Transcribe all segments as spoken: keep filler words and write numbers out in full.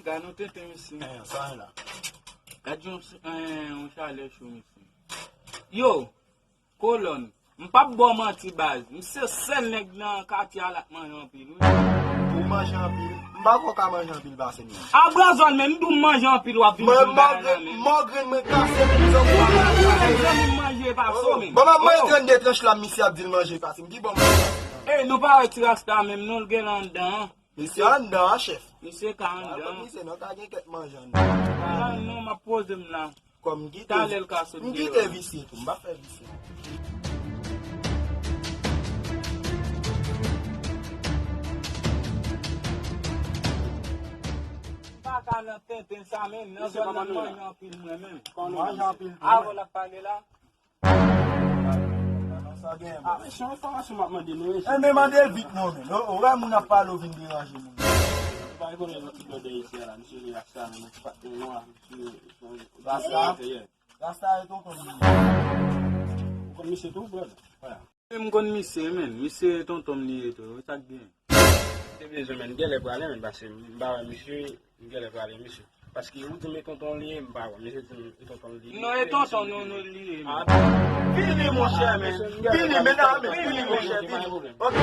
Gad yon tenten isi. Eh, sa la. Gad yon, eh, yon chalè cho isi. Yo, kolòn, m p ap ba w manti baz. M se sèl nèg nan katye a la k manje anpil wi. Ou manje anpil? M pa kwè w ka manje anpil pase m non. A brazòn men, m di w m manje anpil, w ap vin di m bagay la men. Mwen mò grenn mwen kase men m zanmi pa manje. Ou menm zanmi m manje pase w men. Bon, m ap manje trannde tranch la, misye ap di l manje pase m. Ki bon manje? E, nou pa wè ti rasta menm non, l gen anndan an. Misye anndan an, chèf. Misye ka anndan. Misye non ka gen kèk manje anndan. La non, m ap poze m la. Kòm m kite, talè l ka sot deyò. M kite visye tou, m pa fè visye. M pa ka nan tenten sa menm, nan zòn nan manje anpil mwen menm. Manje anpil tou. Avan n ap pale la. Sa gen, ah, men se yon enfòmasyon m ap mande nou, mesye. Enben, mande l vit non, men. Ou wè moun ap pale, ou vin deranje moun. Ou pa rekonèt yon ti blòdè isi a la, misye gen rasta, men yon ti patnè nwa, misye, rasta? Rasta e tonton m. Ou konn misye tou, brother? M konn misye, men. Misye tonton m li ye tou. Sa k gen? Te bezwen, men, m genlè prale, men, paske m pa wè misye, m genlè prale, misye. Paske ou di m e tonton li ye, m pa wè, misye di m e tonton li ye. Non, e tonton nou, nou li ye, men. Ah, vini, monchè, men. Vini, men, non, men, vini, monchè, vini. Ok,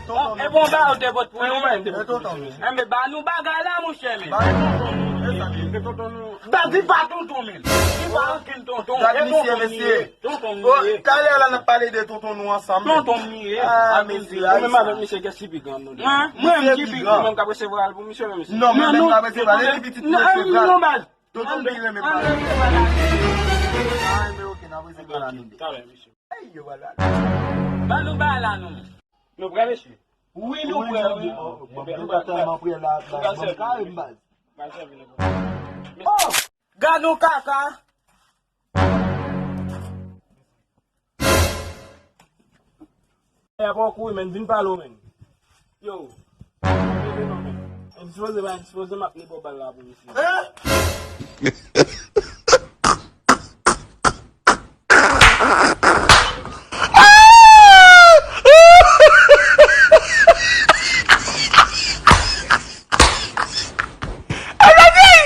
tonton nou. E bon, ba yo te pot pou nou, men. E tonton nou. Enben, ba nou bagay la, monchè, men. Ba e tonton nou, e sa ki e tonton nou. Ba di pa tonton, men. Di pa ankenn tonton. E tonton li ye. Tonton m li ye. Talè a la n ap pale de tonton nou ansanm. Tonton m li ye. Ah, mesye, ou menm avèk misye, kiyès ki pi gran nan nou de? Mwen, mwen menm ki pi gran. Ou menm k ap resevwa l pou misye, menm misye. Non, mwen menm k ap resevwa l, e li pitit ki resevwa l. Non, baz. Tonton m pi renmen pale. Ah, men ok, n ap resevwa l nou de. Talè, mesye. Ey, yo, wala. Ba nou ba la, non. Nou prè, mesye? Wi, nou prè, wi. Bon, nou pa tèlman prè la, baz. Bon, kare m, baz. Oh! Gad yon kaka. E apa w kouri, men, vin pale w, men. Yo. Leve non, men. Dispoze, pa dispoze, m ap ne bò bal la pou misye. Hein?